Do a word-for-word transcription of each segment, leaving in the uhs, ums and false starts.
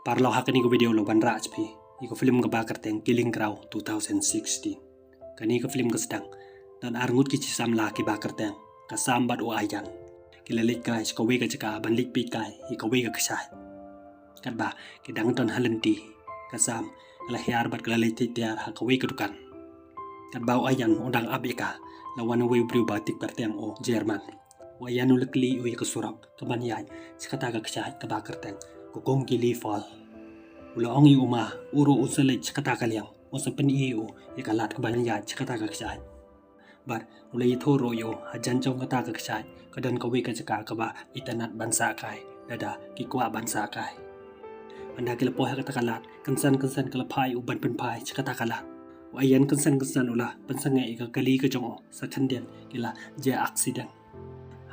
Paralok, ha kane ka video la wanrah sha phi ïa ka film kaba kyrteng Killing Ground two thousand sixteen. Kane ka film ka sdang don ar ngut ki samla kiba kyrteng ka Sam bad u Ayan. Ki la leit kai sha kawei ka jaka ban leit peit kai ïa kawei ka kshaid. Katba ki dang don ha lynti, ka Sam ka la hiar bad ka la leit tiar ha kawei ka dukan. Katba u Ayan u dang ap ïa ka, la wan uwei u briew ba tip kyrteng u German. U Ayan u la kylli ïa u ïa ka surok kaban ïaid sha kata ka kshaid kaba kyrteng ka Kongkili Fall. U la ong ïa u ma u ruh un sa leit sha kata ka liang, un sa pyni ïa u ïa ka lad kaban ïaid sha kata ka kshaid. Bad u la ïathuh ruh ïa u, hajan jong kata ka kshaid ka don kawei ka jaka kaba itynnad ban sah kai lada ki kwah ban sah kai. Ynda ki la poi ha kata ka lad, kynsan kynsan ka la phah ïa u ban pynphai sha kata ka lad. U Ayan kynsan kynsan u la pynsangeh ïa ka kali ka jong u, sa khyndiat ki la jia accident.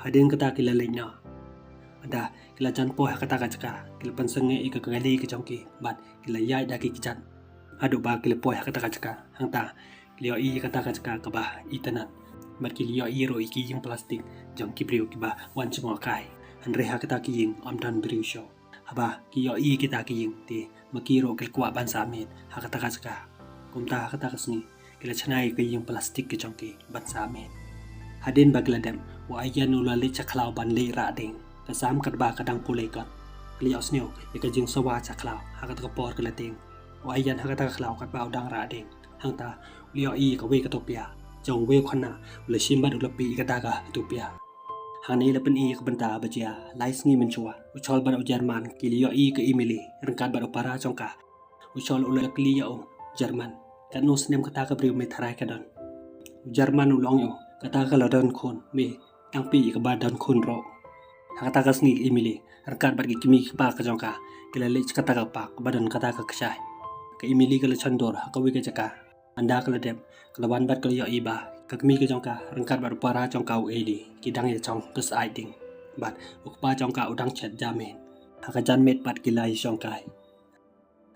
Hadien kata ki la leit noh. Ynda ki la jan poi ha kata ka jaka, ki la pynsangeh ïa ka kali ka jong ki bad ki la ïaid da ki kjat haduh ba ki la poi ha kata ka jaka. Hangta ki la ïohi ïa kata ka jaka kaba itynnad bad ki la ïohi ruh ïa ki ïing plastik jong ki briew kiba wan jngoh kai. Hynrei ha kata ki ïing ym don briew shuh. Haba ki ïohi ïa kita ki ïing te ma ki ruh ki la kwah ban sah miet ha kata ka jaka. Kumta ha kata ka sngi ki la shna ïa ka ïing plastik ka jong ki ban sah miet. Hadien ba ki la dep, u Ayan u la leit sha khlaw ban leit rah dieng. Ka Sam katba ka dang pule kot, ka la ïohsngew ïa ka jingsawa sha khlaw. Ha kata ka por ka la tieng u Ayan ha kata ka khlaw katba u dang rah dieng. Hangta u la ïohi ïa kawei ka tupia jong uwei u khynnah, u la shim bad u la pih ïa kata ka tupia. Hangne la pyni ïa ka bynta ba jia lai sngi mynshuwa. U Chol bad u German ki la ïohi ïa ka Emily ryngkat bad u para jong ka. U Chol u la kylli ïa u German, "Katno snem kata ka briew me tharai ka don?" U German u la ong ïa u, "Kata ka la don khun, me tang pih ïa kaba don khun ruh." Ha kata ka sngi ka Emily ryngkat bad ki kmie ki kpa ka jong ka ki la leit sha kata ka park ba don kata ka kshaid. Ka Emily ka la shon dur ha kawei ka jaka. Ynda ka la dep, ka la wan bad ka la ïohi ba ka kmie ka jong ka ryngkat bad u para jong ka u Eddie ki dang ïashong pyrshah dieng bad u kpa jong ka u dang chet ja miet. Ha ka janmiet pat ki la ïashong kai.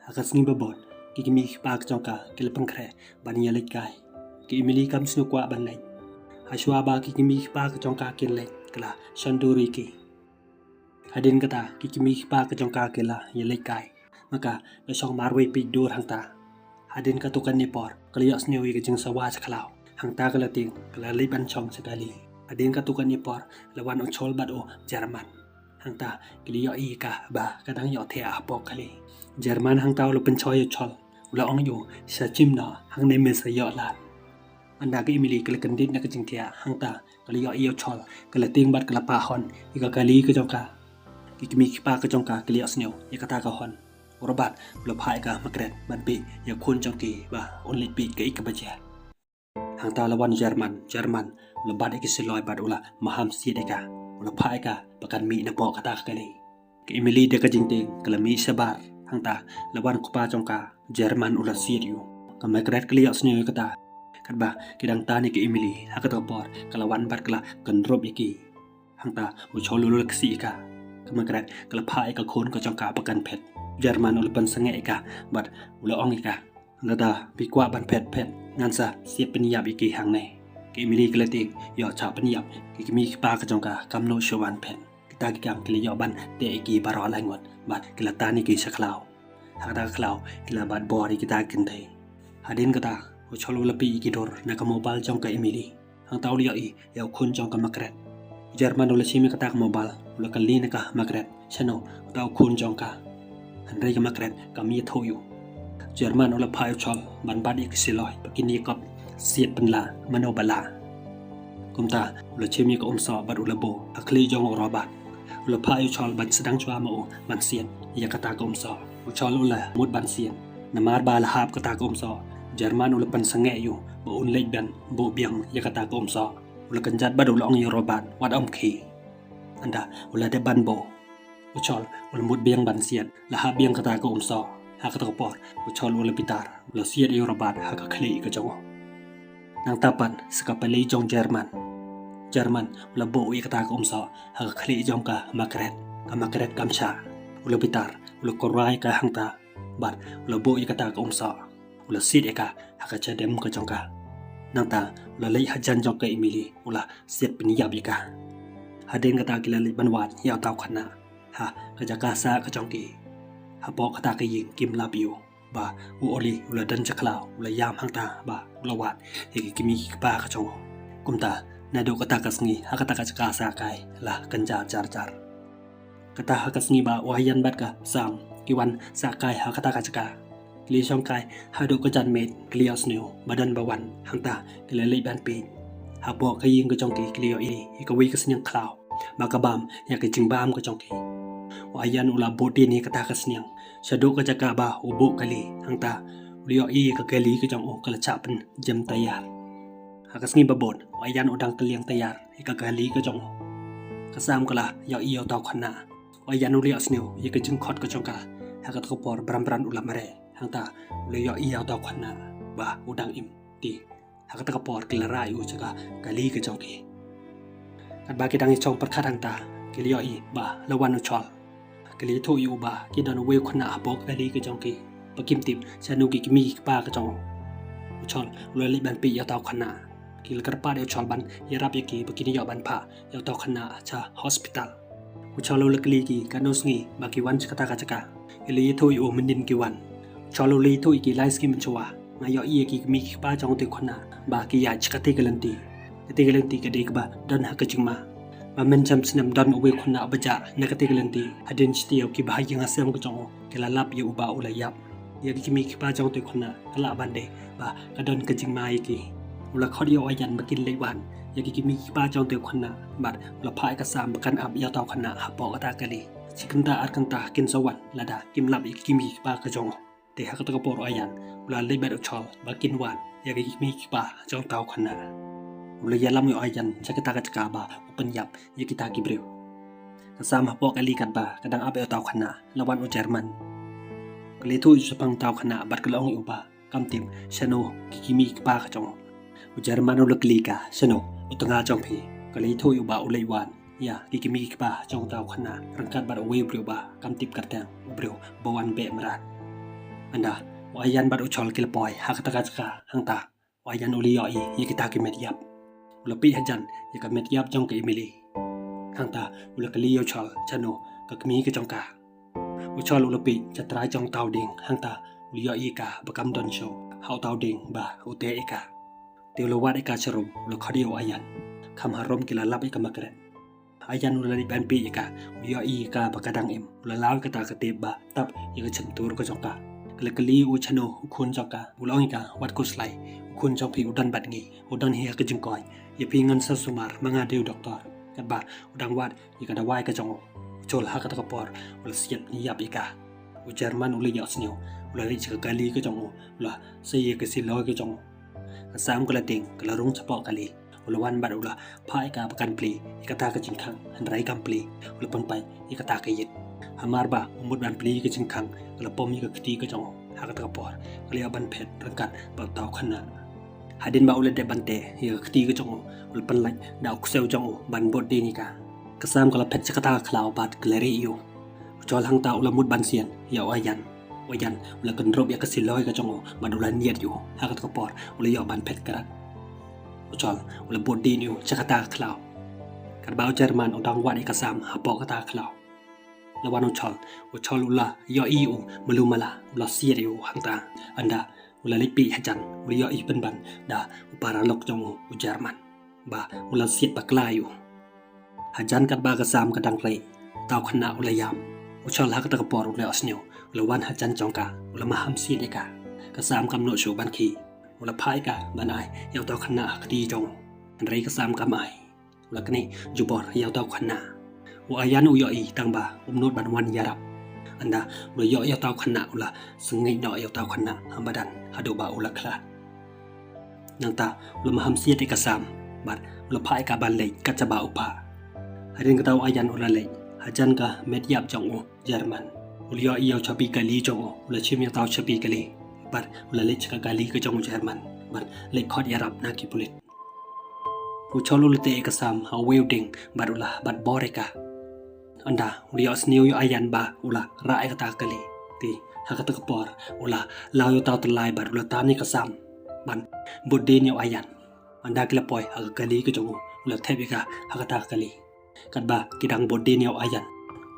Ha ka sngi ba bud ki kmie ki kpa ka jong ka ki la pynkhreh ban ïaleit kai. Ka Emily kam shym kwah ban leit. Hashwa ba ki kmie ki kpa ka jong ka kin leit, ka la shon dur ïa ki. Hadien kata ki kmie ki kpa ka jong ka ki la ïaleit kai. Ma ka la shong marwei peit dur hangta. Hadien katto katne por ka la ïohsngew ïa ka jingsawa sha khlaw. Hangta ka la tieng, ka la leit ban shong sha kali. Hadien katto katne por la wan u Chol bad u German. Hangta ki la ïohi ïa ka ba ka dang ïoh thiah hapoh kali. German hangta u la pynshoi ïa u Chol, u la ong ïa u, "Sa shim noh, hangne me sa ïoh lad." Ynda ka Emily ka la kyndit na ka jingthiah, hangta ka la ïohi ïa u Chol, ka la tieng bad ka la pah hon ïa ka kali ka jong ka. Ki kmie ki kpa ka jong ka ki la ïohsngew ïa kata ka hon. U Robert u la phah ïa ka Margaret ban beh ïa u khun jong ki ba un leit peit kaei kaba jia. Hangta la wan u German, German u la bat ïa ki siloi bad u la maham siat ïa ka. U la phah ïa ka ba kan mih napoh kata ka kali. Ka Emily da ka jingtieng ka la mih shabar. Hangta la wan u kpa jong ka, German u la siat ïa u. Ka Margaret ka la ïohsngew ïa kata. Katba ki dang tan ïa ka Emily ha kata ka por ka la wan bad ka la kynrup ïa ki. Hangta u Chol u la ksih ïa ka. Ka Margaret ka la phah ïa ka khun ka jong ka ba kan phet. German u la pynsangeh ïa ka bad u la ong ïa ka, "Lada phi kwah ban phet, phet, ngan sa siat pynïap ïa ki hangne." Ka Emily ka la tieng, "Ïoh, shah pynïap, ki kmie ki kpa ka jong ka kamnu shuh ban phet. Kita ki kam ki la ïoh ban teh ïa ki baroh lai ngut bad ki la tan ïa ki sha khlaw. Ha kata ka khlaw ki la bat bor ïa kita ki kynthei." Hadien kata u Chol u la peit ïa ki dur na ka mobile jong ka Emily. Hangta u la ïohi ïa u khun jong ka Margaret. U German u la shim ïa kata ka mobile, u la kylli na ka Margaret shano uta u khun jong ka. Hynrei ka Margaret kam ïathuh ïa u. U German u la phah ïa u Chol ban bat ïa ki siloi ba kin ïakop siat pynlah mano ba lah. Kumta u la shim ïa ka umsoh bad u la buh ha khlieh jong u Robert. U la phah ïa u Chol ban sdang shuwa ma u ban siat ïa kata ka umsoh. U Chol u la mut ban siat. Namar ba la hap kata ka umsoh, u German u la pynsangeh ïa u ba un leit ban buh biang ïa kata ka umsoh. U la kynjat bad u la ong ïa u Robert, "Wat ym khie." Ynda u la dep ban buh, u Chol u la mut biang ban siat. La hap biang kata ka umsoh. Ha kata ka por u Chol u la bitar, u la siat ïa u Robert ha ka khlieh ka jong u. Nangta pat sa ka pali jong u German, u German u la buh ïa kata ka umsoh ha ka khlieh jong ka Margaret. Ka Margaret kam shah. U la bitar, u la kurai ka hangta bad u la buh ïa kata ka umsoh. U la siat ïa ka ha ka jadem ka jong ka. Nangta u la leit hajan jong ka Emily, u la siat pynïap ïa ka. Hadien kata ki la leit ban wad ïa uta u khynnah ha ka jaka sah ka jong ki. Hapoh kata ka ïing kim lap ïa u ba u Oli u la don sha khlaw, u la ïam hangta ba u la wad ïa ki kmie ki kpa ka jong u. Kumta naduh kata ka sngi ha kata ka jaka sah kai la kynja jar jar. Kata ha ka sngi ba u Ayan bad ka Sam ki wan sah kai ha kata ka jaka, ki la shong kai haduh ka janmiet, ki la ïohsngew ba don ba wan hangta, ki la leit ban peit. Hapoh ka ïing ka jong ki, ki la ïohi ïa kawei ka sniang khlaw ba ka bam ïa ka jingbam ka jong ki. U Ayan u la bud dien ïa kata ka sniang shaduh ka jaka ba u buh kali. Hangta u la ïohi ïa ka kali ka jong u ka la chah pynjem taiar. Ha ka sngi ba bud u Ayan u dang kylliang taiar ïa ka kali ka jong u. Ka Sam ka la ïohi ïa uta u khynnah. U Ayan u la ïohsngew ïa ka jingkhot ka jong ka. Ha kata ka por bran bran u la mareh. Hangta u la ïohi ïa uta u khynnah ba u dang im. Te ha kata ka por ki la rah ïa u sha ka kali ka jong ki. Katba ki dang ïashong pyrkhat hangta, ki la ïohi ba la wan u Chol. Ki la ïathuh ïa u ba ki don uwei u khynnah hapoh ka kali ka jong ki ba kim tip shano ki kmie ki kpa ka jong u. U Chol u la leit ban peit ïa uta u khynnah. Ki la kyrpad ïa u Chol ban ïarap ïa ki ba kin ïoh ban phah ïa uta u khynnah sha hospital. U Chol u la kylli ki katno sngi ba ki wan sha kata ka jaka. Ki la ïathuh ïa u mynnin ki wan. U Chol u la ïathuh ïa ki lai sngi mynshuwa. Nga ïohi ïa ki kmie ki kpa jong uta u khynnah ba ki ïaid sha kata ka lynti. Kata ka lynti ka dei kaba don ha ka jingma. Ba mynjam snem don uwei u khynnah ba jah na kata ka lynti. Hadien shi taïew ki bahaïing hasem ka jong u ki la lap ïa u ba u la ïap. Ïa ki kmie ki kpa jong uta u khynnah ka lah ban dei ba ka don ka jingma ïa ki. U la khot ïa u Ayan ba kin leit wan ïa ki kmie ki kpa jong uta u khynnah bad u la phah ïa ka Sam ba kan ap ïa uta u khynnah hapoh kata ka kali. Shi kynta ar kynta kin sa wan lada kim lap ïa ki kmie ki kpa ka jong u. Te ha kata ka por u Ayan u la leit bad u Chol ba kin wan ïa ki kmie ki kpa jong uta u khynnah. U la ïalam ïa u Ayan sha kata ka jaka ba u pynïap ïa kita ki briew. Ka Sam hapoh kali katba ka dang ap ïa uta u khynnah la wan u German. Ka la ïathuh ïa u shaphang uta u khynnah bad ka la ong ïa u ba kam tip shano ki kmie ki kpa ka jong u. U German u la kylli ka shano u tnga jong phi. Ka la ïathuh ïa u ba u leit wan ïa ki kmie ki kpa jong uta u khynnah ryngkat bad uwei u briew ba kam tip kyrteng, u briew ba wan beh mrad. Ynda u Ayan bad u Chol ki la poi ha kata ka jaka hangta, u Ayan u la ïohi ïa kita ki met ïap. U la peit hajan ïa ka met ïap jong ka Emily. Hangta u la kylli ïa u Chol shano ka kmie ka jong ka. U Chol u la peit sha trai jong uta u dieng, hangta u la ïohi ïa ka ba kam don shuh ha uta u dieng ba u teh ïa ka. Te u la wad ïa ka sha rum, u la khot ïa u Ayan. Kham harum ki la lap ïa ka Margaret. Ayan u la leit ban peit ïa ka, u ïohi ïa ka ba ka dang im. U la law ïa kata ka tep ba tap ïa ka shyntur ka jong ka. Ka la kylli ïa u shano u khun jong ka. U la ong ïa ka, wat khuslai, u khun jong phi u don bad ngi, u don hi ha ka jingkoit. Ïa phi ngan sa sumar ma nga dei u doktor. Katba u dang wad ïa ka dawai ka jong u, u Chol ha kata ka por u la siat ïap ïa ka. U German u la ïohsngew, u la leit sha ka kali ka jong u, u la sei ïa ka siloi ka jong u. Ka Sam ka la tieng, ka la rung shapoh kali. U la wan bad u la phah ïa ka ba kan plie ïa kata ka jingkhang, hynrei kam plie. U la pynpait ïa kata ka ïit. Hamar ba u mut ban plie ïa ka jingkhang, ka la pom ïa ka kti ka jong u. Ha kata ka por ka la ïoh ban phet ryngkat bad uta u khynnah. Hadien ba u la dep ban teh ïa ka kti ka jong u, u la pynlait da u ksew jong u ban bud dien ïa ka. Ka Sam ka la phet sha kata ka khlaw bad ka la rieh ïa u. U Chol hangta u la mut ban sian ïa u Ayan. U Ayan u la kyndrup ïa ka siloi ka jong u bad u la niat ïa u. Ha kata ka por u la ïoh ban phet krat. U Chol u la bud dien ïa u sha kata ka khlaw. Katba u German u dang wad ïa ka Sam hapoh kata ka khlaw, la wan u Chol. U Chol u la ïohi ïa u malu mala, u la siat ïa u hangta. Ynda u la leit peit hajan, u la ïohi pynban da u paralok jong u, u German, ba u la siat bakla ïa u. Hajan katba ka Sam ka dang rei, uta u khynnah u la ïam. U Chol ha kata ka por u la ïohsngew, u la wan hajan jong ka, u la maham siat ïa ka. Ka Sam kam noh shuh ban khie. U la phah ïa ka ban ai ïa uta u khynnah ha kti jong u. Hynrei ka Sam kam ai. U la knieh jubor ïa uta u khynnah. U Ayan u ïohi tang ba um nud ban wan ïarap. Ynda u la ïoh ïa uta u khynnah u la sngewbha noh ïa uta u khynnah ha madan haduh ba u la khlad. Nangta u la maham siat ïa ka Sam bad u la phah ïa ka ban leit kat shaba u phah. Hadien kata u Ayan u la leit hajan ka met ïap jong u German. U la ïohi ïa u chabi kali jong u, u la shim ïa uta u chabi kali bad u la leit sha ka kali ka jong u German bad leit khot ïarap na ki pulit. U Chol u la teh ïa ka Sam ha uwei u dieng bad u la bat bor ïa ka. Ynda u la ïohsngew ïa u Ayan ba u la rah ïa kata ka kali. Te ha kata ka por u la law ïa uta u tyllai bad u la tan ïa ka Sam ban bud dien ïa u Ayan. Ynda ki la poi ha ka kali ka jong u, u la thep ïa ka ha kata ka kali. Katba ki dang bud dien ïa u Ayan,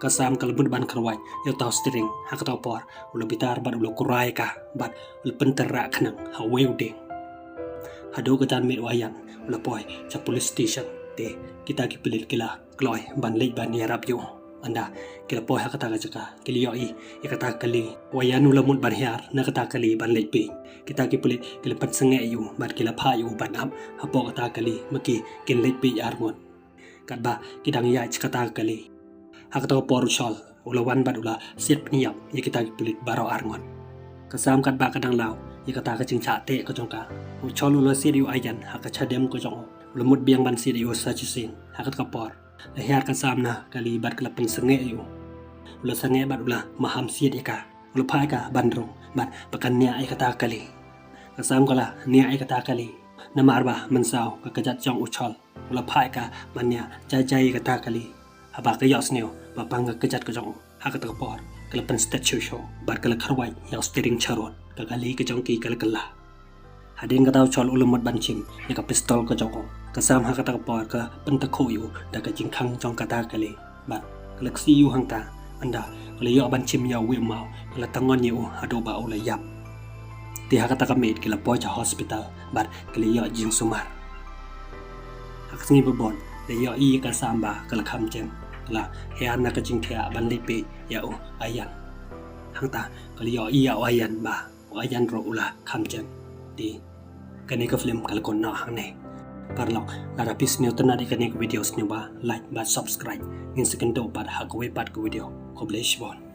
Ka Sam ka la mut ban kyrwai ïa uta u steering, ha kata ka por u la bitar bad u la kurai ïa ka bad u la pynter rah khnang ha uwei u dieng. Haduh ka janmiet u Ayan u la poi sha police station, te kita ki pulit ki la kloi ban leit ban ïarap ïa u. Ynda ki la poi ha kata ka jaka ki la ïohi ïa kata ka kali. U Ayan u la mut ban hiar na kata ka kali ban leit peit. Kita ki pulit ki la pynsangeh ïa u bad ki la phah ïa u ban ap hapoh kata ka kali, ma ki kin leit peit ar ngut. Katba ki dang ïaid sha kata ka kali, ha kata ka por u Chol u la wan bad u la siat pynïap ïa kita ki pulit baroh ar ngut. Ka Sam katba ka dang law ïa kata ka jingshah teh ka jong ka, u Chol u la siat ïa u Ayan ha ka shadem ka jong u. U la mut biang ban siat ïa u sa shisien. Ha kata ka por la hiar ka Sam na kali bad ka la pynsangeh ïa u. U la sangeh bad u la maham siat ïa ka. U la phah ïa ka ban rung bad ba kan niah ïa kata ka kali. Ka Sam ka la niah ïa kata ka kali, namar ba mynsaw ka kjat jong u Chol u la phah ïa ka ban niah jai jai ïa kata ka kali. Haba ka ïohsngew ba pang ka kjat ka jong u, ha kata ka por ka la pynstet shuh shuh bad ka la kyrwai ïa u steering sharud. Ka kali ka jong ki ka la kylla. Hadien kata u Chol u la mut ban shim ïa ka pistol ka jong u. Ka Sam ha kata ka por ka la pyntakhuh ïa u da ka jingkhang jong kata ka kali bad ka la ksih ïa u hangta. Ynda ka la ïoh ban shim ïa uwei u maw, ka la tyngon ïa u haduh ba u la ïap. Te ha kata ka miet ki la poi sha hospital bad ki la ïoh jingsumar. Ha ka sngi ba bud la ïohi ïa ka Sam ba ka la kham jem. Ka la hiar na ka jingthiah ban leit peit ïa u Ayan. Hangta ka la ïohi ïa u Ayan ba u Ayan ruh u la kham jem. Te kane ka film ka la kut noh hangne. Paralok, lada phi sngewtynnad ïa kane ka video, sngewbha like bad subscribe. Ngin sa ïakynduh pat ha kawei pat ka video. Khublei shibun.